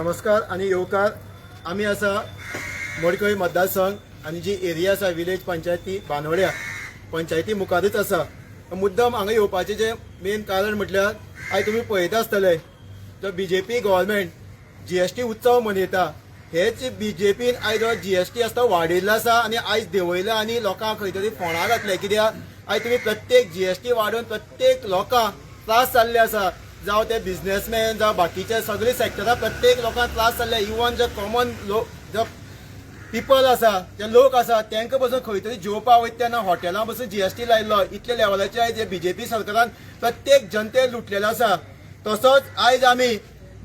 नमस्कार आनी येवकार. आमी आसा मडकय मतदारसंघ आनी जी एरिया आसा, विलेज पंचायत, ती बांदोड्या पंचायती मुखारूच आसा. मुद्दम हांगा येवपाचें जें मेन कारण म्हटल्यार, आयज तुमी पळयता आसतले, जो बीजेपी गव्हर्मेंट जीएसटी उत्सव मनयता, हेच बीजेपीन आयज जो जीएसटी आसता वाडयल्लो आसा आनी आयज देंवयला आनी लोकांक खंय तरी फोंडा घातले. कित्याक आयज तुमी प्रत्येक जीएसटी वाडोवन प्रत्येक लोकांक त्रास जाल्ले आसा, जावं ते बिझनेसमॅन, जावं बाकीचे सगळे सेक्टरां, प्रत्येक लोकांक त्रास जाल्ले. इवन जे कॉमन लोक, जे पिपल आसा, जे लोक आसा, तांकां पसून खंय तरी जेवपाक वयता तेन्ना हॉटेलां पसून जीएसटी लायल्लो. इतले लेवलाचे आयज बीजेपी सरकारान प्रत्येक जनते लुटलेलो आसा. तसोच आयज आमी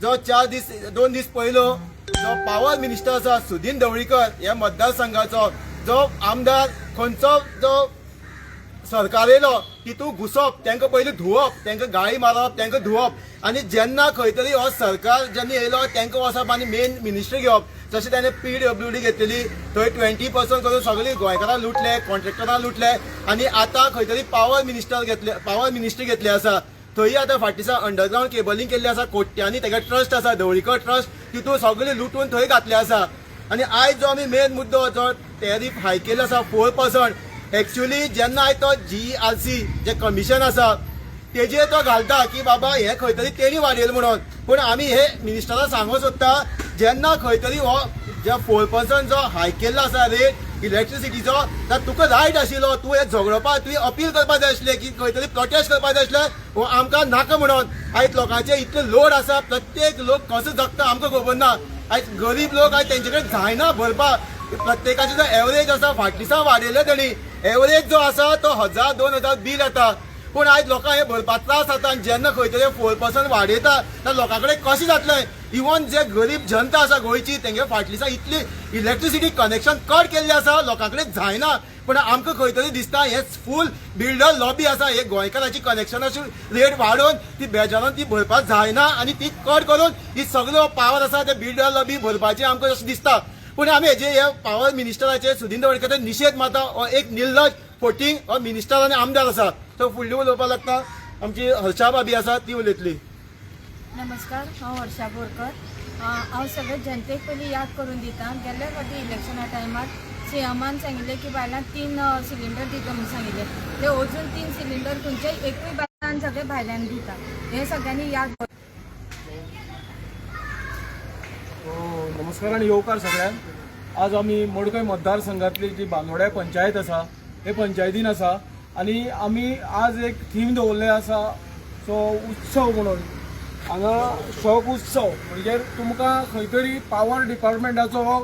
जो 4 दीस, 2 दीस पयलो जो पावर मिनिस्टर आसा सुदीन ढवळीकर, ह्या मतदारसंघाचो जो आमदार, खंयचो जो सरकार येयलो तितूंत घुसप, तांकां पयलीं धुवप, तांकां गाळी मारप, तांकां धुवप आनी जेन्ना खंय तरी हो सरकार जेन्ना येयलो, तांकां वचप आनी मेन मिनिस्ट्री घेवप. जशें ताणें पीडब्ल्यूडी घेतलेली, थंय 20% करून सगळीं गोंयकारां लुटले, कॉन्ट्रॅक्टरां लुटले आनी आतां खंय तरी पावर मिनिस्टर घेतले, पावर मिनिस्ट्री घेतली आसा. थंय आतां फाटीं दिसा अंडरग्रावंड केबलिंग केल्लें आसा. कोट्यांनी तेका ट्रस्ट आसा, ढवळीकर ट्रस्ट, तितून सगळे लुटून थंय घातले आसा. आनी आयज जो आमी मेन मुद्दो, जो टॅरीफ हाय केल्लो आसा 4%, एक्च्युली जेन्ना आयज तो जीआरसी जे कमिशन आसा तेजेर तो घालता की बाबा हे खंय तरी तेणी वाडयलें म्हणून. पूण आमी हे मिनिस्टराक सांगूंक सोदता, जेन्ना खंय तरी हो जे 4% जो हाय केल्लो आसा रेट इलेक्ट्रिसिटीचो, तर तुका रायट आशिल्लो तूं हे झगडोवपाक, तुवें अपील करपाक जाय आशिल्लें की खंय तरी प्रोटेस्ट करपाक जाय आशिल्लें, हो आमकां नाका म्हणून. आयज लोकांचे इतले लोड आसा, प्रत्येक लोक कसो जगता आमकां खबर ना. आयज गरीब लोक, आयज तेंचे कडेन जायना भरपाक. प्रत्येकाचो जो एवरेज आसा, फाटल्या दिसा वाडयले तेणी, एवरेज जो आसा तो 1000, 2000 बील येता. पूण आयज लोकांक हे भरपाक त्रास जाता आनी जेन्ना खंय तरी 4% वाडयता तर लोकां कडेन कशें जातलें? इवन जे गरीब जनता आसा गोंयची, तेंगे फाटल्या दिसा इतली इलेक्ट्रिसिटी कनेक्शन कट केल्लें आसा, लोकां कडेन जायना. पूण आमकां खंय तरी दिसता हे फूल बिल्डर लॉबी आसा. हे गोंयकाराची कनेक्शनाची रेट वाडोवन ती बेजारान ती भरपाक जायना आनी ती कट करून ही सगळो पावर आसा ते बिल्डर लॉबी भरपाची आमकां अशें दिसता. पूण आमी हेजे हे पावर मिनिस्टराचे सुदीन ढवळीकर निशेध मारता. हो एक निर्लज फोटींग हो मिनिस्टर आनी आमदार आसा. तो फुडली उलोवपाक लागता आमची हर्षा भाभी आसा, ती उलयतली. नमस्कार, हांव हर्षा बोरकर. हांव सगळे जनतेक पयलीं याद करून दिता, गेल्ल्या फावटी इलेक्शना टायमार सीएमान सांगिल्लें की बायलांक तीन सिलिंडर दिता म्हणून सांगिल्लें. ते अजून तीन सिलिंडर खंयच्याय एकूय बायलान, सगळे भायल्यान दिता, हें सगळ्यांनी याद नमस्कार आनी येवकार सगळ्यांक. आज आमी मडकय मतदारसंघातली जी बांदोड्या पंचायत आसा, हे पंचायतीन आसा आनी आमी आज एक थीम दवरले आसा, सो उत्सव म्हणून. हांगा शॉक उत्सव म्हणजे तुमकां खंय तरी पावर डिपार्टमेंटाचो हो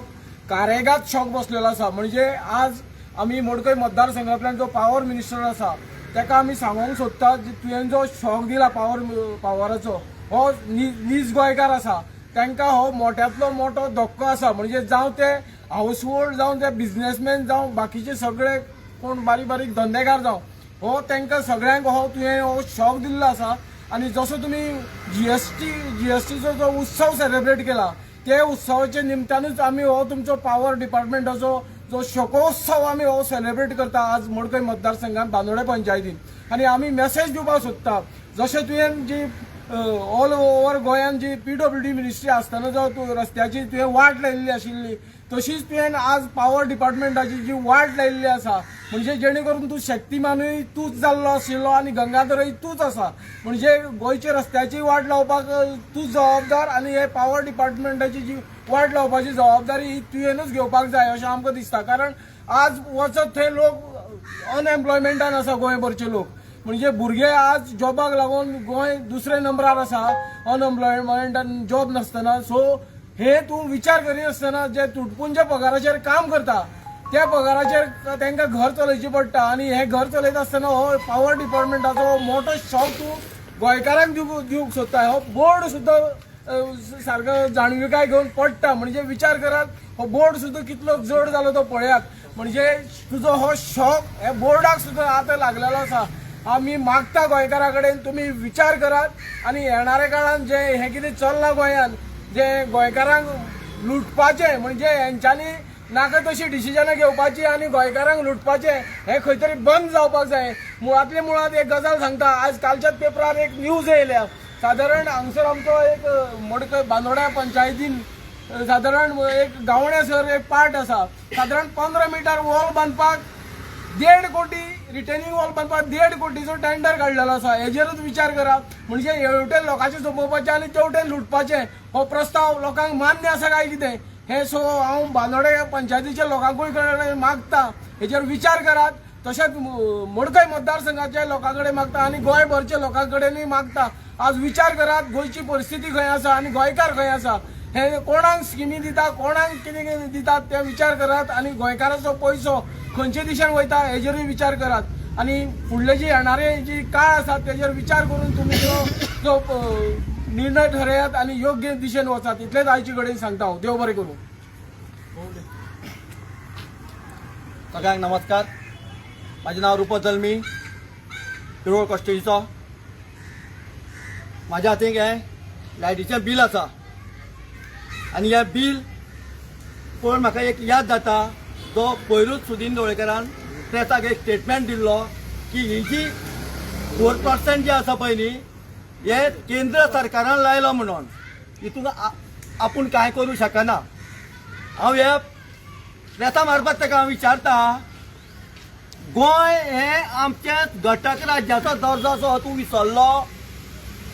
कारेगात शॉक बसलेलो आसा. म्हणजे आज आमी मडकय मतदारसंघांतल्यान जो पावर मिनिस्टर आसा तेका आमी सांगूंक सोदता, तुवें जो शॉक दिला पावराचो, हो नीज गोंयकार आसा तांकां हो मोट्यांतलो मोठो धक्को आसा. म्हणजे जावं ते हाऊस होल्ड, जावं ते बिझनेसमॅन, जावं बाकीचे सगळे कोण बारीक बारीक धंदेकार जावं, हो तांकां सगळ्यांक हो तुवें हो शॉक दिल्लो आसा. आनी जसो तुमी जीएसटीचो जो उत्सव सेलिब्रेट केला, ते उत्सवाच्या निमतानूच आमी हो तुमचो पावर डिपार्टमेंटाचो जो शोकोत्सव आमी हो सेलिब्रेट करता आज मडकय मतदारसंघात बांदोडे पंचायतीन. आनी आमी मेसेज दिवपाक सोदता, जशें तुवें जी ऑल ओवर गोंयान जी पीडब्ल्यूडी मिनिस्ट्री आसतना जो तूं रस्त्याची तुवें वाट लायिल्ली आशिल्ली, तशीच तुवें आज पावर डिपार्टमेंटाची जी वाट लायिल्ली आसा. म्हणजे जेणे करून तूं शक्तिमानूय तूंच जाल्लो आशिल्लो आनी गंगाधरय तूंच आसा. म्हणजे गोंयच्या रस्त्याची वाट लावपाक तूं जबाबदार आनी हे पावर डिपार्टमेंटाची जी वाट लावपाची जबाबदारी ही तुवेंनूच घेवपाक जाय अशें आमकां दिसता. कारण आज वचत थंय लोक अनएम्प्लॉयमेंटान आसा. गोंयभरचे लोक, म्हणजे भुरगे आज जॉबाक लागून गोंय दुसऱ्या नंबरार आसा, अनएम्प्लॉयमेंट, जॉब नासतना. सो हे तूं विचार करिनासतना जे तुटपुंजे पगाराचेर काम करता, त्या पगाराचेर तांकां घर चलोवचें पडटा आनी हें घर चलयता आसतना हो पावर डिपार्टमेंटाचो हो मोठो शॉक तूं गोंयकारांक दिवंक दिवंक सोदता. हो बोर्ड सुद्दां सारको जाणविकाय घेवन पडटा. म्हणजे विचार करात, हो बोर्ड सुद्दां कितलो जड जालो तो पळयात. म्हणजे तुजो हो शॉक हे बोर्डाक सुद्दां आतां लागलेलो आसा. आमी मागता गोंयकारा कडेन, तुमी विचार करात आनी येणाऱ्या काळान जे हें कितें चल्लां गोंयान, जे गोंयकारांक लुटपाचें, म्हणजे हेंच्यांनी नाका तशी डिसिजनां घेवपाची आनी गोंयकारांक लुटपाचें, हें खंय तरी बंद जावपाक जाय. मुळांतले मुळांत एक गजाल सांगता, आज कालच्याच पेपरार एक न्यूज येयल्या. सादारण हांगसर आमचो एक मडकय बांदोड्या पंचायतीन सादारण एक गावण्यासर एक पार्ट आसा. सादारण 15 मिटर वॉल बांदपाक 1.5 कोटी, रिटेनिंग वॉल बांदपाक 1.5 कोटीचो टेंडर काडलेलो आसा. हेजेरूच विचार करात. म्हणजे हेवटेन लोकांचे सोंपोवपाचें आनी तेवटेन लुटपाचें, हो प्रस्ताव लोकांक मान्य आसा काय कितें हें? सो हांव बांदोडे पंचायतीच्या लोकांकूय कडेन मागता, हेजेर विचार करात. तशेंच मडकय मतदारसंघाच्या लोकां कडेन मागता आनी गोंयभरच्या लोकां कडेनूय मागता, आज विचार करात गोंयची परिस्थिती खंय आसा आनी गोंयकार खंय आसा. हे कोणाक स्किमी दिता, कोणाक कितें कितें दितात ते विचार करात आनी गोंयकाराचो पयसो खंयचे दिशेन वयता हेजेरूय विचार करात आनी फुडले जी येणारे जी काळ आसा तेजेर विचार करून तुमी जो जो निर्णय ठरयात आनी योग्य दिशेन वचात. इतलेंच आयचे कडेन सांगता हांव. देव बरें करूं. सगळ्यांक नमस्कार. माझे नाव रुपत जल्मी, पिरोळ कॉस्टेजीचो. माझ्या हातीक हें लायटीचें बील आसा आनी हें बील पळोवन म्हाका एक याद जाता, जो पयरूच सुदीन ढवळेकरान प्रेसाक एक स्टेटमेंट दिल्लो की ही जी 4% जे आसा पळय न्ही, हे केंद्र सरकारान लायलो म्हणून हितून आपूण कांय करूं शकना. हांव हे प्रेसा मार्फत ताका हांव विचारता, गोंय हें आमचें घटक राज्याचो दर्जो असो तूं विसरलो?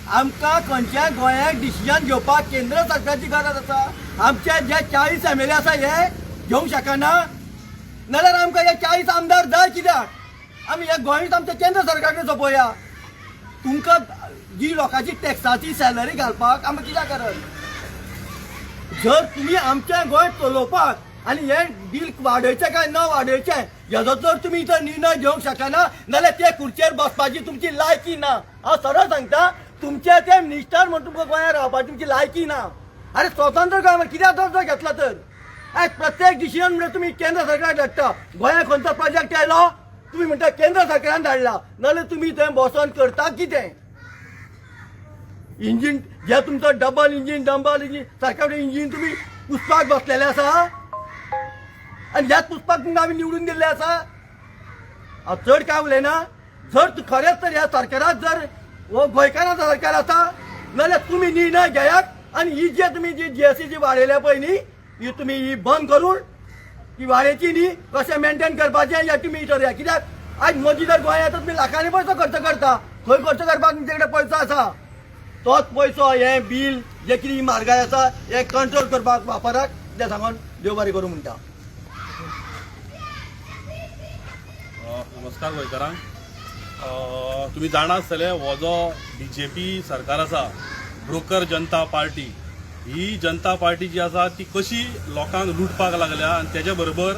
आमकां खंयच्याय गोंयाक डिसिजन घेवपाक केंद्र सरकारची गरज आसा. आमचे जे 40 एमएलए आसा हे घेवंक शकना, नाल्यार आमकां हे 40 आमदार जाय कित्याक? आमी हे गोंयूच आमच्या केंद्र सरकार कडेन सोंपोवया. तुमकां जी लोकांची टॅक्साची सॅलरी घालपाक आमकां कित्याक गरज? जर तुमी आमचें गोंय चलोवपाक आनी हें बील वाडयचें काय न वाडयचें हेजो जर तुमी जर निर्णय घेवंक शकना, जाल्यार ते खुर्चेर बसपाची तुमची लायकी ना. हांव सरळ सांगता, तुमचे ते मिनिस्टर म्हण तुमकां गोंयांत रावपाची तुमची लायकी ना. अरे, स्वतंत्र गोंय कित्याक दर्जो घेतला तर? आयज प्रत्येक डिसिजन म्हणजे तुमी केंद्र सरकाराक धाडटा. गोंयांत खंयचो प्रोजेक्ट आयलो, तुमी म्हणटा केंद्र सरकारान धाडला. नाल्यार तुमी थंय बसोन करता कितें? इंजीन जे तुमचो डबल इंजीन, डबल इंजीन सरकार इंजीन तुमी पुसपाक बसलेले आसा आनी ह्याच पुसपाक तुमकां आमी निवडून दिल्ले आसा. हांव चड काय उलयना. जर तूं खरेंच तर ह्या सरकाराक जर हो गोंयकारांचो सरकार आसा, नाल्यार तुमी निर्णय घेयात आनी ही जे तुमी जी जीएसटी जी वाडयल्या पळय न्ही, ही तुमी ही बंद करून ही वाडयची न्ही, कशें मेंटेन करपाचें हें तुमी ठरया. कित्याक आयज मोदी जर गोंयांत येता, तुमी लाखांनी पयसो खर्च करता. खंय खर्च करपाक तुमचे कडेन पयसो आसा? तोच पयसो हें बील जे कितें ही म्हारगाय आसा हें कंट्रोल करपाक वापरात. तें सांगून देव बरें करूं म्हणटा. नमस्कार गोंयकारांक. तुमी जाणा आसतले, हो जो बीजेपी सरकार आसा, ब्रोकर जनता पार्टी, ही जनता पार्टी जी आसा ती कशी लोकांक लुटपाक लागल्या आनी तेच्या बरोबर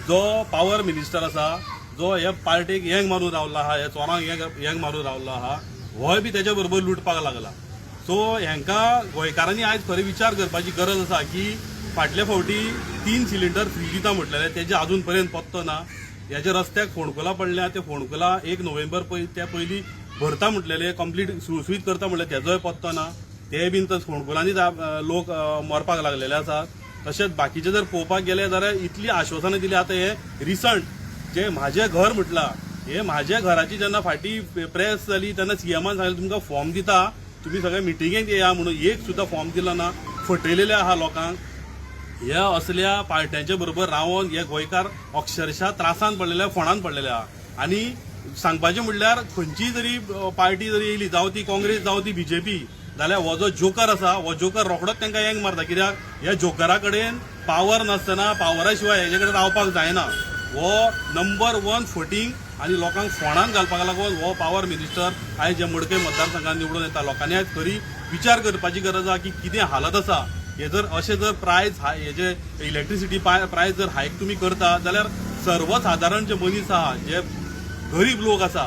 जो पावर मिनिस्टर आसा, जो हे पार्टीक येंग मारून रावला आहा, ह्या चोरांक येंग येंग मारून रावलो आहा, होय बी तेच्या बरोबर लुटपाक लागला. सो हांकां गोंयकारांनी आयज खरें विचार करपाची गरज आसा की फाटले फावटी तीन सिलिंडर फ्री दिता म्हटलेले, तेजे अजून पर्यंत पत्तो ना. हेजे रस्त्याक फोंडकुलां पडल्या, ते फोंडकुलां 1 नोव्हेंबर पय त्या पयलीं भरता म्हटलेले, कंप्लीट सुळसुळीत करता म्हणलें, तेजोय पत्तो ना. ते बीन तर फोंडकुलांनी लोक मरपाक लागलेले आसात. तशेंच बाकीचे जर पळोवपाक गेले जाल्यार इतली आश्वासनां दिली. आतां हे रिसंट जे म्हाजें घर म्हटलां, हे म्हाज्या घराची जेन्ना फाटीं प्रेस जाली तेन्ना सीएमान सांगलें, तुमकां फॉर्म दिता, तुमी सगळे मिटिंगेक येया म्हणून. एक सुद्दां फॉर्म दिलो ना. फटयलेले आहा लोकांक. ह्या असल्या पार्ट्यांच्या बरोबर रावन हे गोंयकार अक्षरशः त्रासान पडलेले, फोंडान पडलेले आहा. आनी सांगपाचें म्हणल्यार खंयचीय जरी पार्टी जरी येयली, जावं ती काँग्रेस जावं ती बीजेपी, जाल्यार हो जो जोकर आसा, हो जोकर रोखडोच तांकां येंग मारता. कित्याक ह्या जोकरा कडेन पावर नासतना, पावरा शिवाय हेजे कडेन रावपाक जायना. हो नंबर वन फटींग आनी लोकांक फोंडान घालपाक लागून हो पावर मिनिस्टर आयज जे मडकय मतदारसंघात निवडून येता. लोकांनी आयज खरी विचार करपाची गरज आहा की कितें हालत आसा. हे जर अशें जर प्रायस हेजे इलेक्ट्रिसिटी प्रायस जर हायक तुमी करता जाल्यार सर्वसादारण जे मनीस आहा, जे गरीब लोक आसा,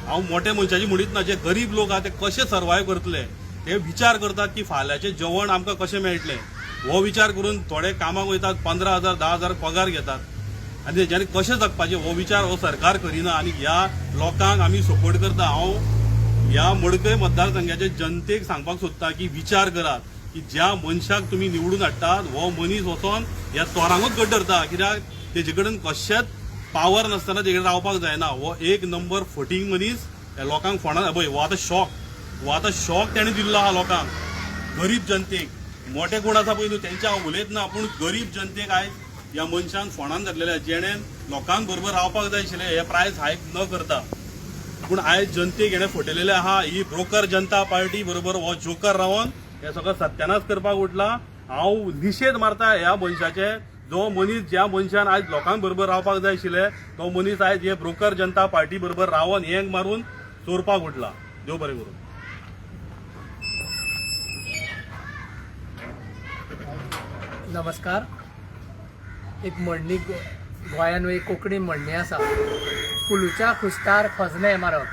हांव मोठ्या मनशाची म्हणीत ना, जे गरीब लोक आहा ते कशे सर्वायव करतले? ते विचार करतात की फाल्यांचें जेवण आमकां कशें मेळटलें. हो विचार करून थोडे कामाक वयतात, 15,000, 10,000 पगार घेतात आनी तेज्यानी कशें जगपाचें हो विचार हो सरकार करिना आनी ह्या लोकांक आमी सपोर्ट करता. हांव ह्या मडकय मतदारसंघाच्या जनतेक सांगपाक सोदता की विचार करात की ज्या मनशाक तुमी निवडून हाडटात, हो मनीस वचोन ह्या चोरांकूच घट धरता. कित्याक तेजे कडेन कशेंच पावर नासतना तेजे कडेन रावपाक जायना. हो एक नंबर फटींग मनीस. ह्या लोकांक फोंडान पळय, हो आतां शॉक. हो आतां शॉक तेणें दिल्लो आहा लोकांक, गरीब जनतेक. मोटे कोण आसा पळय न्हू तेंच्या हांव उलयत ना, पूण गरीब जनतेक आयज ह्या मनशान फोंडान घातलेले, जेणे लोकांक बरोबर रावपाक जाय आशिल्लें हे प्रायस हायक न करता. पूण आयज जनतेक हेणें फटयलेलें आहा. ही ब्रोकर जनता पार्टी बरोबर हो जोकर रावन हे सगळं सत्यानाश करपाक उठला. हांव निशेध मारता ह्या मनशाचे. जो मनीस ज्या मनशान आयज लोकांक बरोबर रावपाक जाय आशिल्ले तो मनीस आयज हे ब्रोकर जनता पार्टी बरोबर रावन हेंक मारून चोरपाक उठला. देव बरें करूं. नमस्कार. एक म्हणणी गोंयान एक कोंकणी म्हणणी आसा, फुलूच्या खुस्तार खोजने मारप,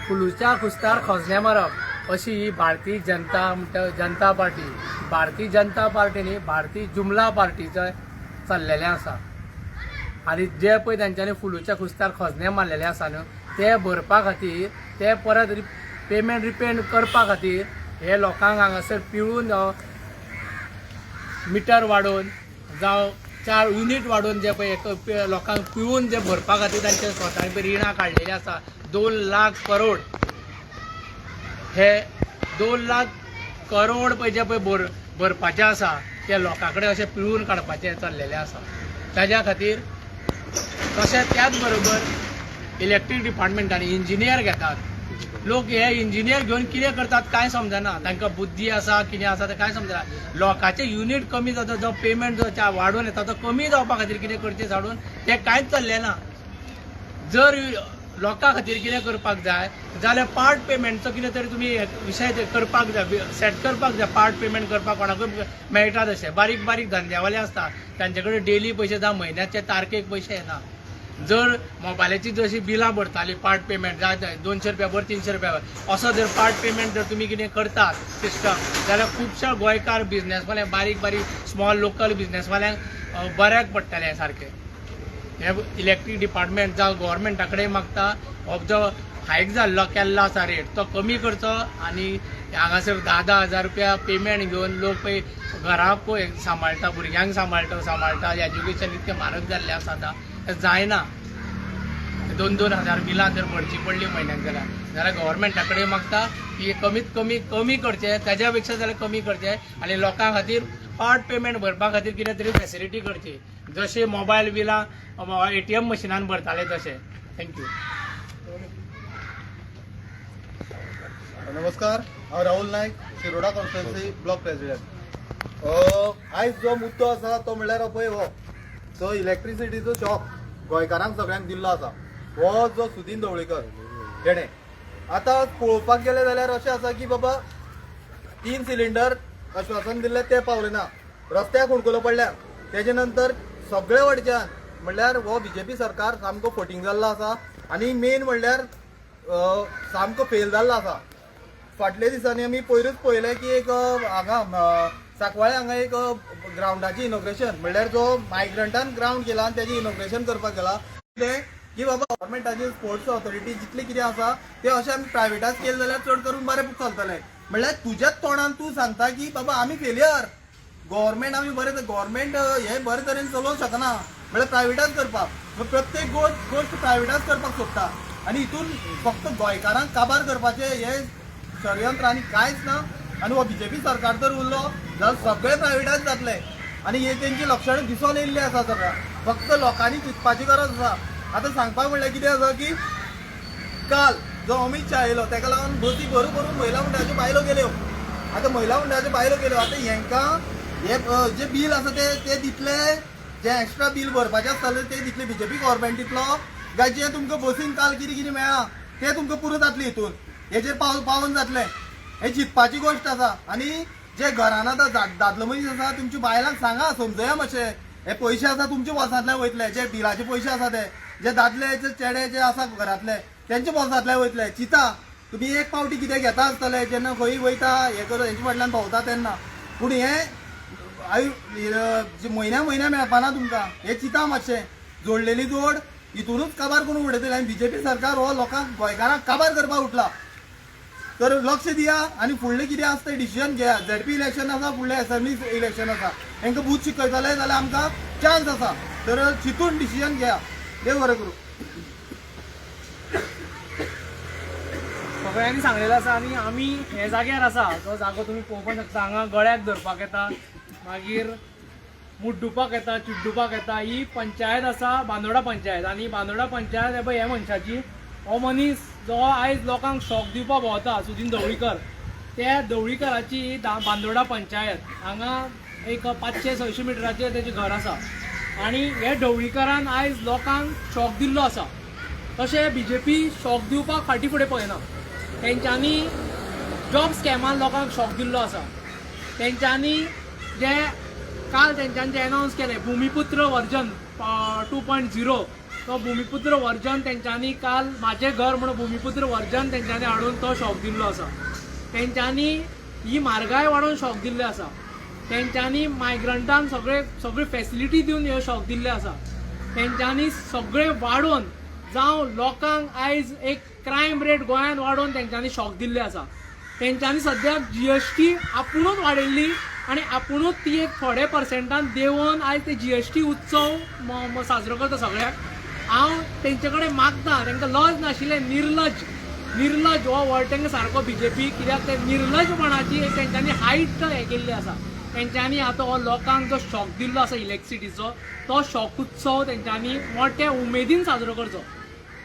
फुलूच्या खुस्तार खोजने मारप. अशी ही भारतीय जनता म्हणटा जनता पार्टी, भारतीय जनता पार्टी न्ही, भारतीय जुमला पार्टीचो चल्लेलें आसा. आनी जे पळय तेंच्यांनी फुलूच्या खुस्तार खोजने मारलेले आसा न्हू, ते भरपा खातीर, ते परत पेमेंट रिपेंट करपा खातीर हे लोकांक हांगासर पिळून मिटर वाडोवन जावं 4 युनीट वाडोवन जे पळय लोकांक पिळून जे भरपा खातीर तांचे स्वताचे रिणां काडलेली आसा. 2 लाख करोड, हे 2 लाख करोड पळय जे पळय भरपाचे आसा ते लोकां कडेन अशें पिळून काडपाचें चल्लेलें आसा. ताज्या खातीर तशें त्याच बरोबर इलेक्ट्रीक डिपार्टमेंटांनी इंजिनियर घेतात लोक. हे इंजिनियर घेवन कितें करतात कांय समजना. तांकां बुद्धी आसा कितें आसा तें कांय समजना. लोकांचे युनीट कमी जाता, जो पेमेंट जो वाडून येता तो कमी जावपा खातीर कितें करचें साडून तें कांयच चल्लें ना. जर लोकां खातीर कितें करपाक जाय जाल्यार पार्ट पेमेंटचो कितें तरी तुमी विशय करपाक जाय, सेट करपाक जाय. पार्ट पेमेंट करपाक कोणाकूय मेळटा तशें. बारीक बारीक धंद्यावाले आसता तांचे कडेन डेली पयशे जावं म्हयन्याचे तारखेक पयशे येना. जर मोबायलाची जशी बिलां भरताली पार्ट पेमेंट जाय 200 रुपया भर, 300 रुपया भर, असो जर पार्ट पेमेंट जर तुमी कितें करतात सिस्टम जाल्यार खुबश्या गोंयकार बिजनेसवाल्यांक, बारीक बारीक स्मॉल लोकल बिजनेसवाल्यांक बऱ्याक पडटलें सारकें. हे इलेक्ट्रीक डिपार्टमेंट जावं गोवोरमेंटा कडेन मागता हो जो हायक जाल्लो केल्लो आसा रेट तो कमी करचो. आनी हांगासर 10-10 हजार रुपया पेमेंट घेवन लोक पळय घरा पळय सांबाळटा, भुरग्यांक सांबाळटा, एज्युकेशन इतकें म्हारग जाल्लें आसा आतां तें जायना. 2-2 हजार बिलां जर भरची पडली म्हयन्याक जाल्यार गोवोरमेंटा कडेन मागता की कमीत कमी कमी करचें, ताज्या पेक्षा जाल्यार कमी करचें. आनी लोकां खातीर पार्ट पेमेंट भरपा खातीर कितें तरी फेसिलिटी करची, जशें मोबायल बिलां ATM मशिनान भरताले तशें. Thank you. नमस्कार, हांव Rahul Naik, Shiroda constituency block president. आयज जो मुद्दो आसा तो म्हणल्यार पळय हो जो इलेक्ट्रिसिटीचो शॉक गोंयकारांक सगळ्यांक दिल्लो आसा हो जो सुदीन ढवळीकर हेणें. आतां पळोवपाक गेलें जाल्यार अशें आसा की बाबा 3 सिलिंडर आश्वासन दिल्लें तें पावलें ना, रस्त्याक हुडकुलो पडल्या. तेजे नंतर सगळे वटच्यान म्हणल्यार हो बीजेपी सरकार सामको फटींग जाल्लो आसा आनी मेन म्हणल्यार सामको फेल जाल्लो आसा. फाटल्या दिसांनी आमी पयरूच पळयलें की एक हांगा सांकवाळे हांगा एक ग्रावंडाचें इनॉग्रेशन म्हणल्यार जो मायग्रंटान ग्रावंड केला आनी तेजें इनॉग्रेशन करपाक गेला कितें की बाबा गव्हर्मेंटाची स्पोर्ट्स ऑथॉरिटी जितलें कितें आसा तें अशें आमी प्रायवेटायज केलें जाल्यार चड करून बरें चलतलें. म्हणल्यार तुज्याच तोंडान तूं सांगता की बाबा आमी फेलियर, गव्हर्मेंट आमी बरें गव्हर्मेंट हें बरे तरेन चलोवंक शकना, म्हणल्यार प्रायवेटायज करपाक प्रत्येक गोश्ट प्रायवेटायज करपाक सोदता. आनी हितून फक्त गोंयकारांक काबार करपाचें हें षडयंत्र आनी कांयच ना. आनी हो बीजेपी सरकार जर उरलो जाल्यार सगळें प्रायवेटायज जातलें आनी हे तेंची लक्षणां दिसून येयल्ली आसा सगळ्या. फक्त लोकांनी चिंतपाची गरज आसा. आतां सांगपाक म्हणल्यार कितें आसा की काल जो अमीत शाह येयलो तेका लागून बसी भरून भरून महिला मंडळाच्यो बायलो गेल्यो. आतां महिला मंडळाच्यो बायलो गेल्यो, आतां हेंकां हे जे बील आसा ते दितले, जे एक्स्ट्रा बील भरपाचें आसतलें ते दितले बीजेपी गव्हर्मेंट दितलो काय जे तुमकां बसीन काल कितें कितें मेळ्ळां तें तुमकां पुरो जातलें हितून हेजेर पावोन जातलें. हें चिंतपाची गोश्ट आसा. आनी जे घरान आतां दादलो मनीस आसा तुमच्या बायलांक सांगा, समजया मातशें, हे पयशे आसा तुमच्या बोल्सांतल्यान वयतले, जे बिलाचे पयशे आसा ते जे दादले जे चेडे जे आसा घरांतले तेंच्या बोल्सांतल्यान वयतले. चिंता तुमी एक पावटी कितें घेता आसतले जेन्ना खंय वयता हें करून हेंच्या फाटल्यान भोंवता तेन्ना, पूण हें म्हयन्या म्हयन्या मेळपाना तुमकां. हें चिंता मातशें, जोडलेली जोड हितूनच काबार करून उडयतले. आनी बीजेपी सरकार हो लोकांक गोंयकारांक काबार करपाक उठला. तर लक्ष दिया आनी फुडलें कितें आसा तें डिसिजन घेया. झेडपी इलेक्शन आसा, फुडलें एसेंब्ली इलेक्शन आसा, हेंकां बूथ शिकयतले जाल्यार आमकां चान्स आसा. तर चिंतून डिसिजन घेया. देव बरें करूं. सगळ्यांनी सांगलेलें आसा आनी आमी हे जाग्यार आसा. जो जागो तुमी पळोवपाक शकता, हांगा गळ्याक धरपाक येता, मागीर मुड्डुपाक येता, चिड्डुपाक येता. ही पंचायत आसा बांदोडा पंचायत आनी बांदोडा पंचायत हे पळय हे मनशाची, हो मनीस जो आयज लोकांक शॉक दिवपाक भोंवता सुदीन ढवळीकर, त्या ढवळीकराची ही बांदोडा पंचायत. हांगा एक 500-600 मिटराचेर तेजें घर आसा आनी हे ढवळीकरान आयज लोकांक शॉक दिल्लो आसा. तशें बीजेपी शॉक दिवपाक फाटीं फुडें पळयना. तेंच्यांनी जॉब स्कॅमान लोकांक शॉक दिल्लो आसा. तेंच्यांनी जे काल तेंच्यांनी जे एनावन्स केलें भुमिपुत्र वर्जन 2.0, तो भुमिपुत्र वर्जन तेंच्यांनी काल म्हाजें घर म्हणून भुमिपुत्र वर्जन तेंच्यांनी हाडून तो शॉक दिल्लो आसा. तेंच्यांनी ही म्हारगाय वाडोवन शॉक दिल्ले आसा. तेंच्यांनी मायग्रंटांक सगळे सगळी फेसिलिटी दिवन हे शॉक दिल्ले आसा. तेंच्यांनी सगळें वाडोवन जावं लोकांक आयज एक क्रायम रेट गोंयांत वाडोवन तेंच्यांनी शॉक दिल्ले आसा. तेंच्यांनी सद्याक जीएसटी आपुणूच वाडयल्ली आनी आपुणूच ती एक थोडे पर्संटान देंवोवन आयज ते जीएसटी उत्सव साजरो करता सगळ्याक. हांव तेंचे कडेन मागता, तांकां लज नाशिल्लें, निर्लज निर्लज हो वर्ड तांकां सारको बीजेपी, कित्याक ते निर्लजपणाची एक तेंच्यांनी हायट हें केल्ली आसा. तेंच्यांनी आतां हो लोकांक जो शॉक दिल्लो आसा इलेक्ट्रिसिटीचो, तो शॉक उत्सव तेंच्यांनी मोठ्या उमेदीन साजरो करचो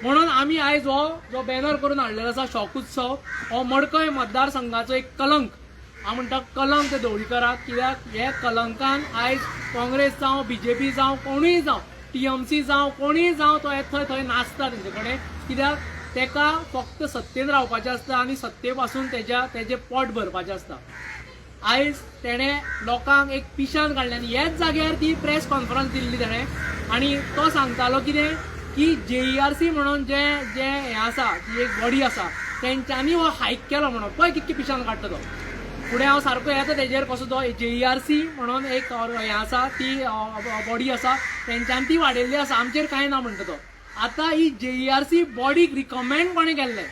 म्हणून आमी आयज हो जो बॅनर करून हाडलेलो आसा शॉक उत्सव, हो मडकय मतदारसंघाचो एक कलंक. हांव म्हणटा कलंक ते ढवळीकराक, कित्याक हे कलंकान आयज काँग्रेस जावं बीजेपी जावं कोणूय जावं टीएमसी जावं कोणूय जावं तो येता थंय नाचता तेंचे कडेन, कित्याक तेका फक्त सत्तेन रावपाचें आसता आनी सत्ते पासून तेजें पोट भरपाचें आसता. आयज तेणें लोकांक एक पिशान काडलें आनी ह्याच जाग्यार ती प्रेस कॉन्फरन्स दिल्ली तेणें आनी तो सांगतालो कितें की जेईआरसी म्हणून जे जे हें आसा, ती एक बॉडी आसा, तेंच्यांनी हो हायक केलो म्हणून. पळय कितके पिशान काडटा तो. फुडें हांव सारको येता तेजेर कसो तो जेईआरसी म्हणून एक हें आसा, ती बॉडी आसा, तेंच्यांनी ती वाडयल्ली आसा, आमचेर कांय ना म्हणटा तो. आतां ही जेईआरसी बॉडीक रिकमेंड कोणें केल्लें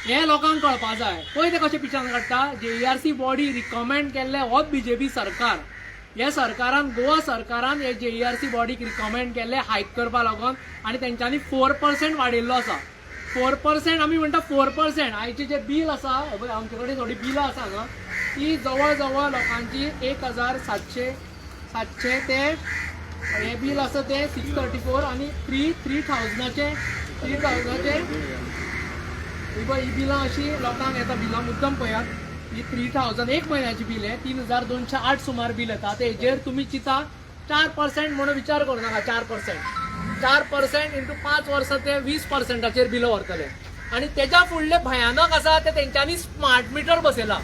हें लोकांक कळपा जाय. पळय ते कशें पिशान काडटा. जेईआरसी बॉडी रिकमेंड केल्लें होच बीजेपी सरकार. हे सरकारान, गोवा सरकारान हे जेईआरसी बॉडीक रिकमेंड केल्लें हायक करपा लागून आनी तेंच्यांनी 4% वाडयल्लो आसा. 4% आमी म्हणटा 4%. आयचें जें बील आसा, आमचे कडेन थोडीं बिलां आसा हांगा, ती जवळ जवळ लोकांची 1700 700 ते हें बील आसा तें 634 आनी 3000चें 3000चें ही बिलां अशीं लोकांक येता. बिलां मुद्दम पळयात, ही 3000 एक म्हयन्याची बील हें 3208 सुमार बील येता. तेजेर तुमी चिंता 4% म्हणून विचार करूं नाका. 4% इंटू 5 वर्सां ते 20%चेर बिलां व्हरतले. आनी तेज्या फुडलें भयानक आसा ते तेंच्यांनी स्मार्ट मिटर बसयला.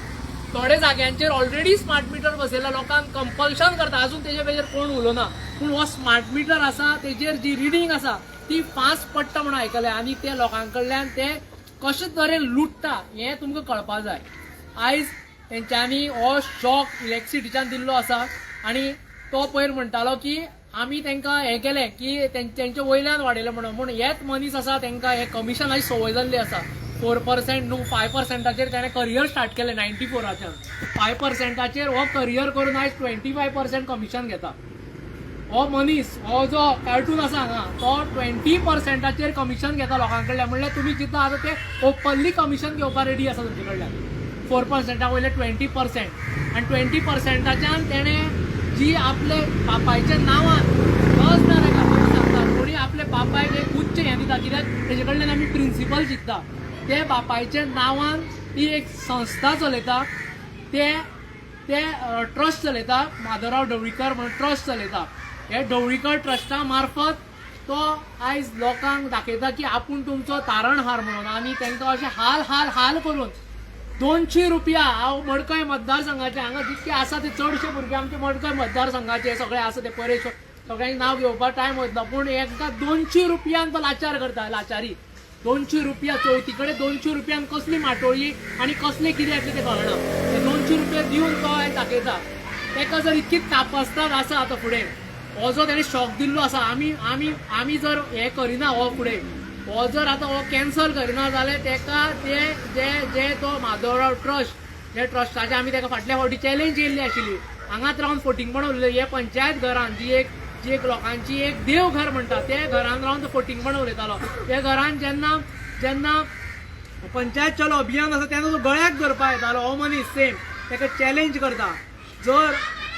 थोडे जाग्यांचेर ऑलरेडी स्मार्ट मिटर बसयला, लोकांक कंपल्शन करता. अजून तेजे पेजेर कोण उलोवना, पूण हो स्मार्ट मिटर आसा तेजेर जी रिडींग आसा ती फास्ट पडटा म्हणून आयकलें आनी ते लोकां कडल्यान ते कशे तरेन लुट्टा हें तुमकां कळपा जाय. आयज तेंच्यांनी हो शॉक इलेक्ट्रिसिटीच्यान दिल्लो आसा आनी तो पयर म्हणटालो की आमी तांकां हें केलें की तेंचे वयल्यान वाडयलें म्हणून. पूण हेच मनीस आसा तांकां हे कमिशनाची संवय जाल्ली आसा. 4% न्हू 5%चेर ताणें करियर स्टार्ट केलें 94च्यान. 5%चेर हो करियर करून आयज 25% कमिशन घेता हो मनीस. हो जो कार्टून आसा हांगा तो 20%चेर कमिशन घेता लोकां कडल्यान. म्हणल्यार तुमी चिंता आतां ते ओपनली कमिशन घेवपाक रेडी आसा तुमचे कडल्यान. 4%ा वयले 20% आनी 20%च्यान तेणें जी आपले बापायच्या नांवान, लज ना ताका सांगता, कोणी आपले बापायक एक उच्च हें दिता, कित्याक तेजे कडल्यान आमी प्रिंसिपल शिकता. ते बापायच्या नांवान ती एक संस्था चलयता, ते ते ट्रस्ट चलयता, माधवराव ढवळीकर म्हणून ट्रस्ट चलयता. हे ढवळीकर ट्रस्टा मार्फत तो आयज लोकांक दाखयता की आपूण तुमचो तारणहार म्हणून आनी तांकां अशें हाल हाल हाल करून 200 रुपया. हांव मडकय मतदारसंघाचे, हांगा जितके आसा ते चडशे भुरगे आमचे मडकय मतदारसंघाचे सगळे आसा, ते परेश सगळ्यांचे नांव घेवपाक टायम वयतलो. पूण एकदां 200 रुपयान तो लाचार करता, लाचारी. 200 रुपया चवथी कडेन 200 रुपयान कसली माटोळी आनी कसलें कितें येतलें तें कळना. ते 200 रुपया दिवन तो दाखयता. ताका जर इतकी तापसतात आसा आतां फुडें हो जो तेणें शॉक दिल्लो आसा, आमी आमी आमी जर हें करिना, हो फुडें हो जर आतां हो कॅन्सल करिना जाल्यार ताका ते जे जे तो माधवराव ट्रस्ट, जे ट्रस्टाचे आमी ताका फाटल्या फावटी चॅलेंज केल्ली आशिल्ली, हांगाच रावन फटींगपण उरलें. हे पंचायत घरान जी एक लोकांची एक देवघर म्हणटा ते घरान रावन तो फटींगपण उलयतालो. त्या घरान जेन्ना जेन्ना पंचायत चलो अभियान आसा तेन्ना तो गळ्याक धरपा येतालो हो मनीस सेम ताका चॅलेंज करता. जर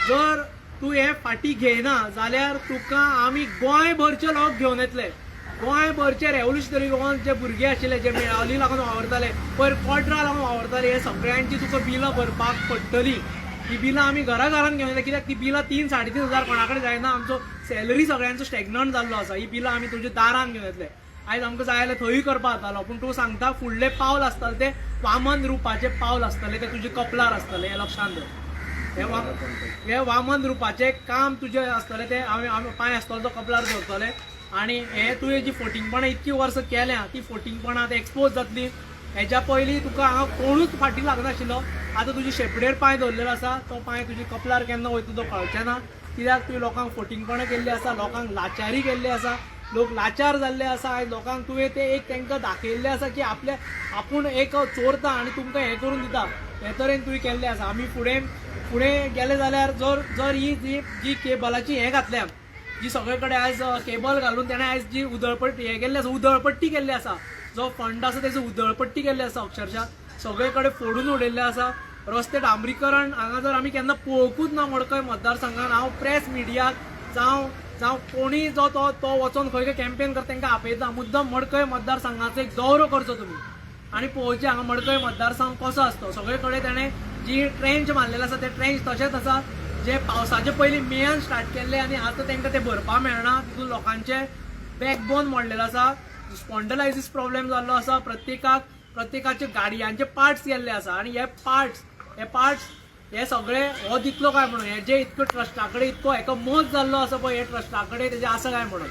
जर तूं हे फाटी घेयना जाल्यार तुका आमी गोंयभरचे लोक घेवन येतले. गोंयभरचे रेवोल्युशनरी गोवन जे भुरगे आशिल्ले जे मेळावली लागून वावरताले, पयर क्वॉड्रा लागून वावरताले, हे सगळ्यांची तुका बिलां भरपाक पडटली. ही बिलां आमी घरा घरान घेवन येतले, कित्याक ती बिलां 3-3.5 हजार कोणा कडेन जायना. आमचो सॅलरी सगळ्यांचो स्टॅग्नंट जाल्लो आसा. ही बिलां आमी तुज्या दारान घेवन येतले. आयज आमकां जाय जाल्यार थंयूय करपा जातालो, पूण तूं सांगता फुडलें पावल आसतलें तें वामन रुपाचें पावल आसतलें, तें तुज्या कपलार आसतलें, हें लक्षांत दवर. हे वामन रुपाचें काम तुजें आसतलें, तें हांवें पांय आसतलो तो कपलार दवरतलें. आनी हें तुवें जी फोटिंगपणां इतकी वर्सां केल्या ती फोटिंगपणां आतां एक्सपोज जातली. हेज्या पयलीं तुका हांगा कोणूच फाटीं लागनाशिल्लो. आतां तुजे शेपडेर पांय दवरलेलो आसा, तो पांय तुजे कपलार केन्ना वयतलो तो कळचें ना, कित्याक तुवें लोकांक फोटिंगपणां केल्लीं आसा, लोकांक लाचारी केल्ली आसा, लोक लाचार जाल्ले आसा. आयज लोकांक तुवें तें एक तांकां दाखयल्लें आसा की आपल्या आपूण एक चोरता आनी तुमकां हें करून दिता, हे तरेन तुवें केल्लें आसा. आमी फुडें फुडें गेले जाल्यार जर जर ही जी जी केबलाची हें घातल्या, जी सगळे कडेन आयज केबल घालून तेणें आयज जी उदळपट्टी हें केल्लें आसा, उदळपट्टी केल्ली आसा, जो फंड आसा तेजो उदळपट्टी केल्ली आसा, अक्षरशा सगळे कडेन फोडून उडयल्ले आसा. रस्ते डांबरीकरण हांगा जर आमी केन्ना पळोवंकूच ना मडकय मतदारसंघान. हांव प्रेस मिडियाक जावं जावं कोणी जो तो तो वचोन खंय खंय कॅम्पेन करता तांकां आपयता, मुद्दम मडकय मतदारसंघाचो एक दौरो करचो तुमी आनी पळोवचें हांगा मडकय मतदारसंघ कसो आसतो. सगळे कडेन तेणें जी ट्रेंच मारलेले आसा ते ट्रेंच तशेंच आसा, जे पावसाचे पयलीं मेयान स्टार्ट केल्ले आनी आतां तांकां ते भरपा मेळना. तितून लोकांचे बॅकबोन मोडलेलो आसा, स्पॉन्डलायसीस प्रॉब्लेम जाल्लो आसा, प्रत्येकाक प्रत्येकाचे गाडयांचे पार्ट्स गेल्ले आसा. आनी हे पार्ट्स हे पार्ट्स हे सगळे हो दितलो काय म्हणून हे जे इतको ट्रस्टा कडेन इतको हेका मोज जाल्लो आसा पळय, हे ट्रस्टा कडेन तेजे आसा काय म्हणून,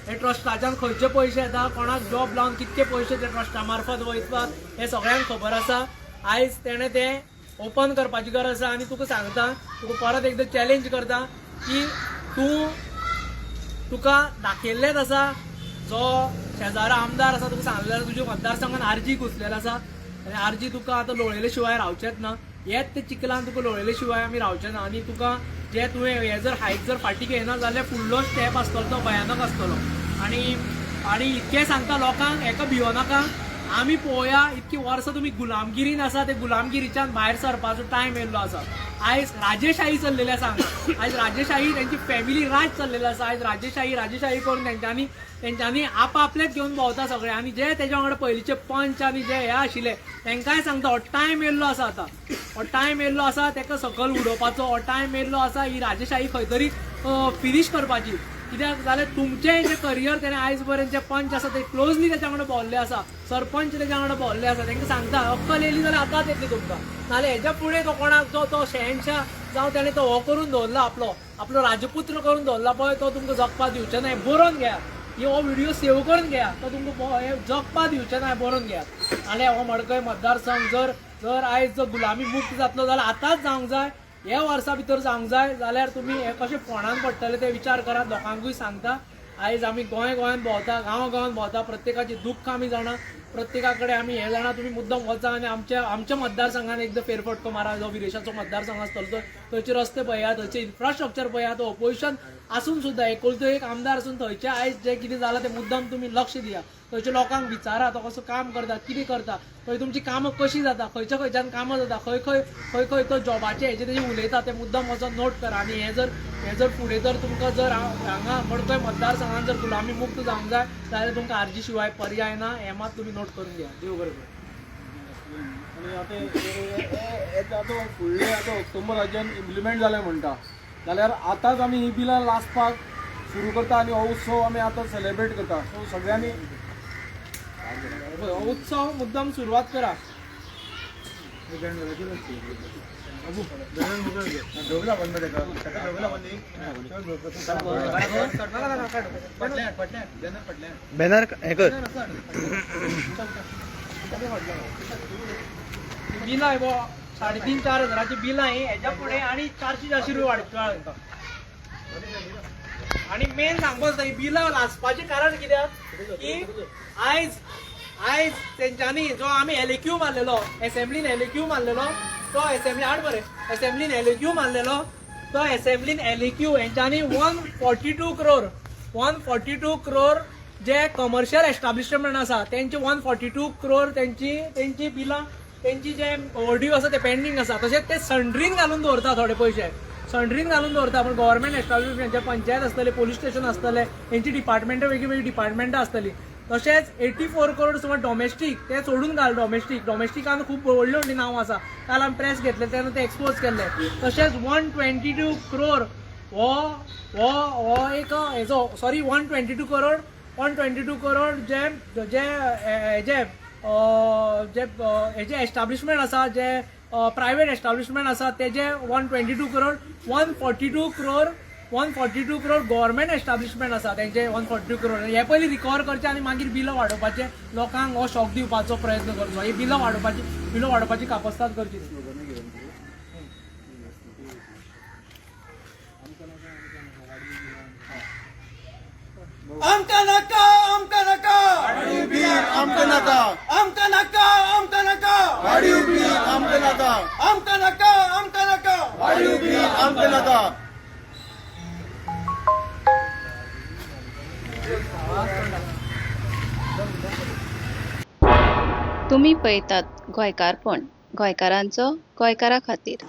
हे ट्रस्टाच्यान खंयचे पयशे येता, कोणाक जॉब लावन कितके पयशे ते ट्रस्टा मार्फत वयतात हें सगळ्यांक खबर आसा. आयज तेणें तें ओपन करपाची गरज आसा. आनी तुका सांगता, तुका परत एकदां चॅलेंज करता की तूं तुका दाखयल्लेंच आसा, जो शेजारा आमदार आसा तुका सांगलें आसा, तुज्या मतदारसंघान आरजी घुसलेलो आसा आनी आरजी तुका आतां लोळयले शिवाय रावचेंच ना. हेच ते चिखलान तुका लोळयले शिवाय आमी रावचे ना. आनी तुका जे तुवें हे जर हायक जर फाटीं घेयना जाल्यार फुडलो स्टेप आसतलो तो भयानक आसतलो. आनी आनी इतकें सांगता लोकांक, हेका भियो नाका, आमी पळोवया. इतकी वर्सां तुमी गुलामगिरीन आसा, ते गुलामगिरीच्यान भायर सरपाचो टायम येयल्लो आसा. आयज राजेशाही चल्लेली आसा हांगा. आयज राजेशाही तेंची फॅमिली राज चल्लेलो आसा. आयज राजेशाही राजेशाही करून तेंच्यांनी तेंच्यांनी आपआपलेच घेवन भोंवता सगळे. आनी जे तेज्या वांगडा पयलींचे पंच आनी जे हे आशिल्ले तेंकांय सांगता, हो टायम येयल्लो आसा, आतां हो टायम येयल्लो आसा तेका सकयल उडोवपाचो, हो टायम येयल्लो आसा ही राजेशाही खंय तरी फिनीश करपाची. कित्याक जाल्यार तुमचें जें करियर तेणें आयज पर्यंत जे पंच आसा ते क्लोजली तेच्या वांगडा भोंवल्ले आसा, सरपंच तेच्या वांगडा भोंवल्ले आसा, तेंकां सांगता अक्कल येयली जाल्यार आतांच येतली तुमकां, नाल्यार हेज्या फुडें तो कोणाक जो तो शहेनशाह जावं तेणें तो हो करून दवरला, आपलो आपलो राजपुत्र करून दवरला पळय, तो तुमकां जगपा दिवचें ना. हें बरोवन घेया, ही हो व्हिडियो सेव करून घेया, तो तुमकां हें जगपा दिवचें ना, हें बरोवन घेयात. आनी हो मडकय मतदारसंघ जर जर आयज जर गुलामी मुक्त जातलो जाल्यार आतांच जावंक जाय, ह्या वर्सा भितर जावंक जाय, जाल्यार तुमी हे कशें फोंडान पडटले ते विचार करात. लोकांकूय सांगता, आयज आमी गोंय गोंयांत भोंवता, गांव गांवांत भोंवता, प्रत्येकाचें दुख्ख आमी जाणा, प्रत्येका कडेन आमी हें जाणा. तुमी मुद्दम वचा आनी आमच्या आमच्या मतदारसंघान एकदां फेरफटको मारा. जो विरेशाचो मतदारसंघ आसतलो तो थंयचे रस्ते पळयात, थंयचे इन्फ्रास्ट्रक्चर पळयात. ओपोजिशन आसून सुद्दां एकुलतो एक आमदार आसून थंयचे आयज जें कितें जालां तें मुद्दम तुमी लक्ष दिया. थंयच्या लोकांक विचारा तो कसो काम करता, कितें करता, थंय तुमची कामां कशीं जाता, खंयच्या खंयच्यान कामां जाता, खंय खंय खंय खंय तो जॉबाचे हेजे तेजे उलयता, ते मुद्दम वचोन नोट करा. आनी हे जर फुडें जर तुमकां जर हांगा मडकय मतदारसंघान जर गुलामी मुक्त जावंक जाय जाल्यार तुमकां आरजी शिवाय पर्याय ना, हें मात तुमी नोट करून घेया. देव बरें करूं. आनी आतां आतां फुडले आतां ऑक्टोबराच्यान इम्प्लिमेंट जालें म्हणटा जाल्यार आतांच आमी ही बिलां लासपाक सुरू करता आनी हो उत्सव आमी आतां सेलेब्रेट करता. सो सगळ्यांनी हो उत्सव मुद्दम सुरवात करा. दोगला बंद ताका ताका दोगला बंद. पडलें पडलें बॅनर पडलें. बॅनर हें कर. बिलां हो 3.5-4 हजाराची बिलां ही हेच्या फुडें आनी 400-400 रुपया वाडटला तांकां. आनी मेन सांगपाक जाय, ही बिलां लासपाचें कारण कित्याक की आयज आयज तेंच्यांनी जो आमी एलएक्यू मारलेलो, एसेंब्लीन एलएक्यू मारलेलो, तो एसेंब्ली हाड बरें, एसेंब्लीन एलएक्यू मारलेलो, तो एसेंब्लीन एलएक्यू हेंच्यांनी 142 crore, 142 crore. जे कमर्शियल एस्टाब्लिशमेंट आसा तेंचे 142 क्रोर तेंची बिलां, तेंची जे ओवरड्यू आसा ते पेंडींग आसा. तशेंच ते सन्ड्रीन घालून दवरता, थोडे पयशे सन्ड्रीन घालून दवरता. पूण गव्हर्मेंट एस्टाब्लिशमेंट, पंचायत आसतले, पोलीस स्टेशन आसतले, तेंची डिपार्टमेंटां, वेगळी वेगळी डिपार्टमेंटां आसतली. तशेंच 84 करोड सुमार डॉमेस्टीक, ते सोडून घाल. डॉमेस्टीक, डॉमेस्टिकान खूब व्हडली व्हडली नांवां आसा. काल आमी प्रेस घेतले तेन्ना ते एक्सपोज केल्ले. तशेंच 122 क्रोर हो हो हो एक हेजो, सॉरी, 122 करोड, 122 करोड जे जे हेजे जे हेजे एस्टाब्लिशमेंट आसा, जे प्रायवेट एस्टाब्लिशमेंट आसा तेजे 122 करोड. 142 क्रोर, 142 क्रोर गव्हर्मेंट एस्टाब्लिशमेंट आसा तेंचे 142 करोड. हे पयलीं रिकवर करचे आनी मागीर बिलां वाडोवपाचे, लोकांक हो शॉक दिवपाचो प्रयत्न करचो. ही बिलां वाडोवपाची कापस्ताद करची. आमकां नाका, आमकां नाका. वाडीव बील आमकां नाका. आमकां नाका, आमकां नाका. वाडीव बील आमकां नाका. आमकां नाका, आमकां नाका. वाडीव बील आमकां नाका. तुमी पळयतात गोंयकारपण, गोंयकारांचो गोंयकारा खातीर.